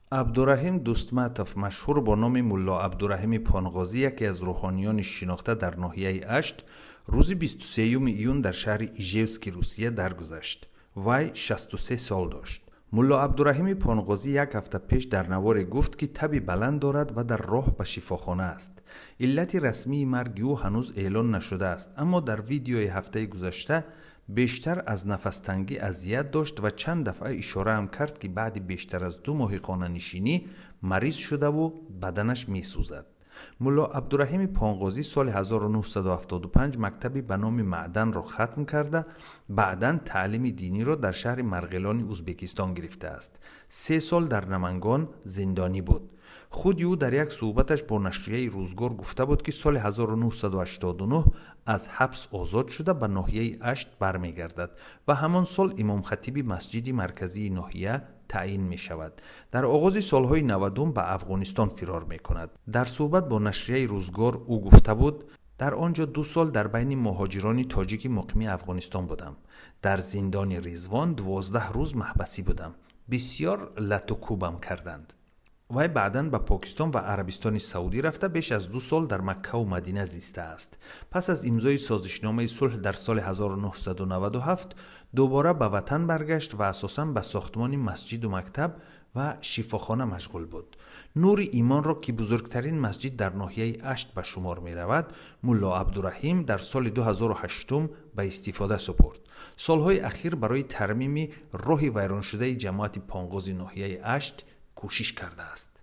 Абдураҳим Дӯстматов, машҳур бо номи Мулло Абдураҳими Понғозӣ, яке аз рӯҳониёни шинохта дар ноҳияи Ашт, рӯзи 23 июн дар шаҳри Ижевски Русия даргузашт. Вай 63 сол дошт. Мулло Абдураҳими Понғозӣ як ҳафта пеш дар наворе гуфт, ки таби баланд дорад ва дар роҳ ба шифохона аст. Иллати расмии марги ӯ ҳанӯз эълон нашудааст, аммо дар видеои ҳафтаи гузашта бештар аз нафастангӣ азият дошт ва чанд дафъа ишораам кард, ки баъди бештар аз 2 моҳи хонанишинӣ мариз шудаву баданаш месӯзад. Мулло Абдураҳими Понғозӣ соли 1975 мактаби ба номи Маъданро хатм карда, баъдан таълими диниро дар шаҳри Марғилони Узбекистон гирифтааст. 3 сол дар Намангон зиндонӣ буд. Худи ӯ дар як суҳбаташ бо нашрияи «Рӯзгор» гуфта буд, ки соли 1989 аз ҳабс озод шуда, ба ноҳияи Ашт бармегардад ва ҳамон сол имомхатиби масҷиди марказии ноҳия таъин мешавад. Дар оғози солҳои 90-ум ба Афғонистон фирор мекунад. Дар суҳбат бо нашрияи «Рӯзгор» ӯ гуфта буд: «Дар он ҷо 2 сол дар байни муҳоҷирони тоҷики муқими Афғонистон будам. Дар зиндони Ризвон 12 рӯз маҳбасӣ будам. Бисьёр латукӯбам карданд». Вай баъдан ба Покистон ва Арабистони Саудӣ рафта, беш аз 2 сол дар Маккаву Мадина зистааст. Пас аз имзои созишномаи сулҳ дар соли 1997 дубора ба ватан баргашт ва асосан ба сохтмони масҷиду мактаб ва шифохона машғул буд. «Нури имонро», ки бузургтарин масҷид дар ноҳияи Ашт ба шумор меравад, Мулло Абдураҳим дар соли 2008 ба истифода супурд. Солҳои ахир барои тармими роҳи вайроншудаи ҷамоати Понғози ноҳияи Ашт кӯшиш кардааст.